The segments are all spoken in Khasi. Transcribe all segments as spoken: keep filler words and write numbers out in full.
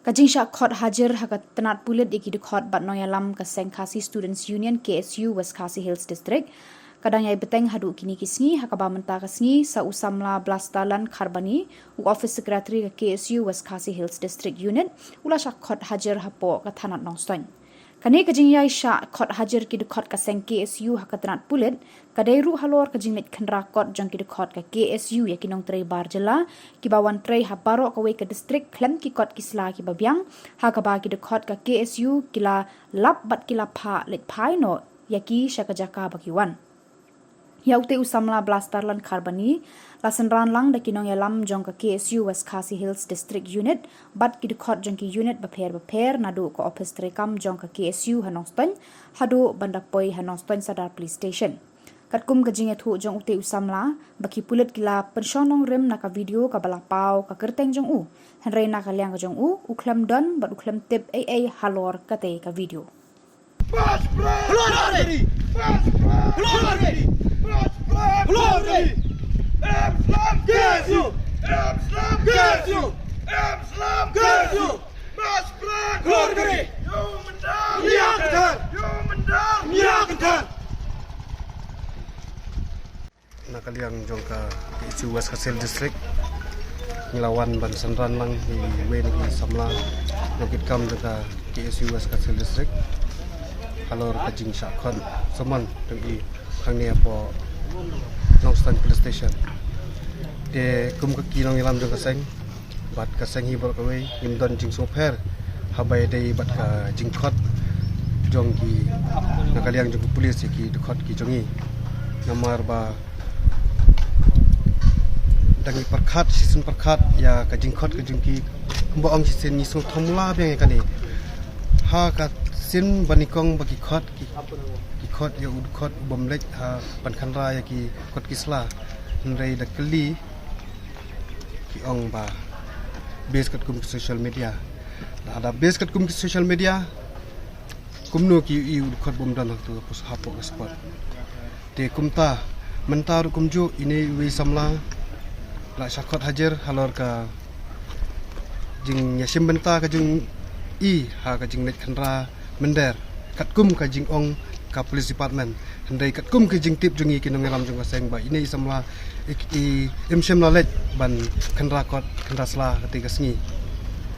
Ka jingshah khot hajir ha ka tnat pulit ïa ki dkhot bad nongïalam ka seng Khasi Students Union, K S U, West Khasi Hills District ka dang ïai bteng haduh kine ki sngi, ha kaba mynta ka sngi sa u samla Blastalan Kharbani, u Office Secretary ka K S U West Khasi Hills District Unit, u la shah khot hajir hapoh ka thanat Nongstoiñ. Kane ka jingïai shah khot hajir ki dkhot ka seng K S U ha ka tnat pulit ka dei ruh halor ka jingleit khynra kot jong ki dkhot ka K S U ïa ki nongtrei bar jylla kiba wan trei ha baroh kawei ka district khlem ki kot ki sla kiba biang, ha kaba ki dkhot ka K S U ki la lap bad ki la phah leit phai noh ïa ki sha ka jaka ba ki wan. Ïa utei u samla Blastalan Kharbani la synran lang da ki nongïalam jong ka K S U West Khasi Hills District Unit bad ki dkhot jong ki unit bapher bapher naduh ka ophis treikam jong ka K S U ha Nongstoiñ haduh ban da poi ha Nongstoiñ Sadar Police Station. Katkum ka jingïathuh jong utei u samla, ba ki pulit ki la pynshong nongrim na ka video kaba la paw ka kyrteng jong u, hynrei na ka liang ka jong u u khlem don bad u khlem tip ei ei halor katei ka video. Na ka liang jong ka K S U West Khasi Hills District, ngi la wan ban synran lang ïa iwei na ki samla jong ki kam jong ka K S U West Khasi Hills District halor ka jingshah khot summon jong i hangne hapoh Nongstoiñ Police Station. Te kum ka ki nongïalam jong ka seng bad ka seng hi baroh kawei, ngim don jingsngewpher haba ïadei bad ka jingkhot jong ki na ka liang jong ki pulit ïa ki dkhot ki jong i. Namar ba dang ïa pyrkhat shisien pyrkhat ïa ka jingkhot ka jong ki, kumba ong shisien ngi sngewthuh mula biang ïa kane. Ha ka sien ba nyngkong ba ki khot ki, ki khot ïa u dkhot u bym leit ha ban khynra ïa ki kot ki sla, hynrei da kylli ki ong ba base katkum ki social media. Lada base katkum ki social media, kumno ki ïohi u dkhot bym don hangto hapoh ka spot. Te kumta mynta ruh kumjuh ine iwei samla la shah khot hajir halor ka jingïashim bynta ka jong i ha ka jingleit khynra mynder katkum ka jingong ka police department. Hynrei katkum ka jingtip jong i ki nongïalam jong ka seng ba ine i samla i, i im shym la leit ban khynra kot khynra sla katei ka sngi.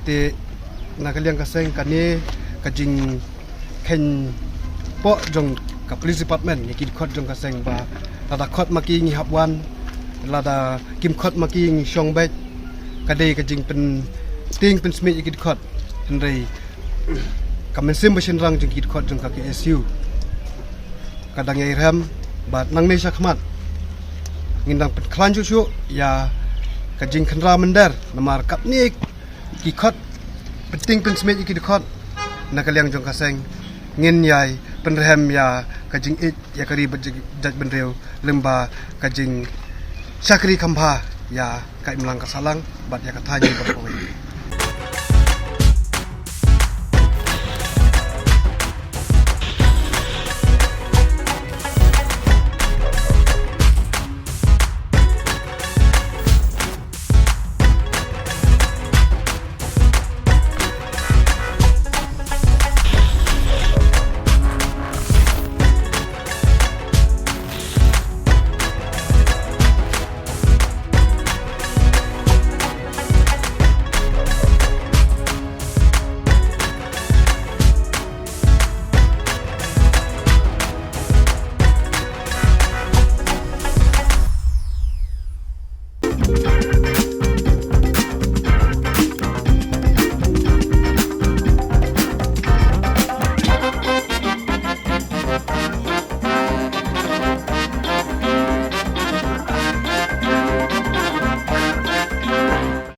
Te na ka liang ka seng kane ka jingkheiñ poh jong ka police department ïa ki dkhot jong ka seng ba lada khot ma ki ngi hap wan, lada kim khot ma ki ngi shong beit. Ka dei ka jingpyntieng pynsmit ïa ki dkhot. Hynrei ka mynsiem ba shynrang jong ki dkhot jong ka K S U ka dang ïai rhem bad nangne sha khmat ngin dang pynkhlaiñ shuh shuh ïa ka jingkhynra mynder namar katne ki khot pyntieng pynsmit ïa ki dkhot na ka liang jong ka seng ngin ïai pynrhem ïa ka jingïeit ïa ka ri bad jait bynriew lyngba ka jingshakri khambha ïa ka imlang ka sahlang bad ïa ka thaiñ baroh kawei.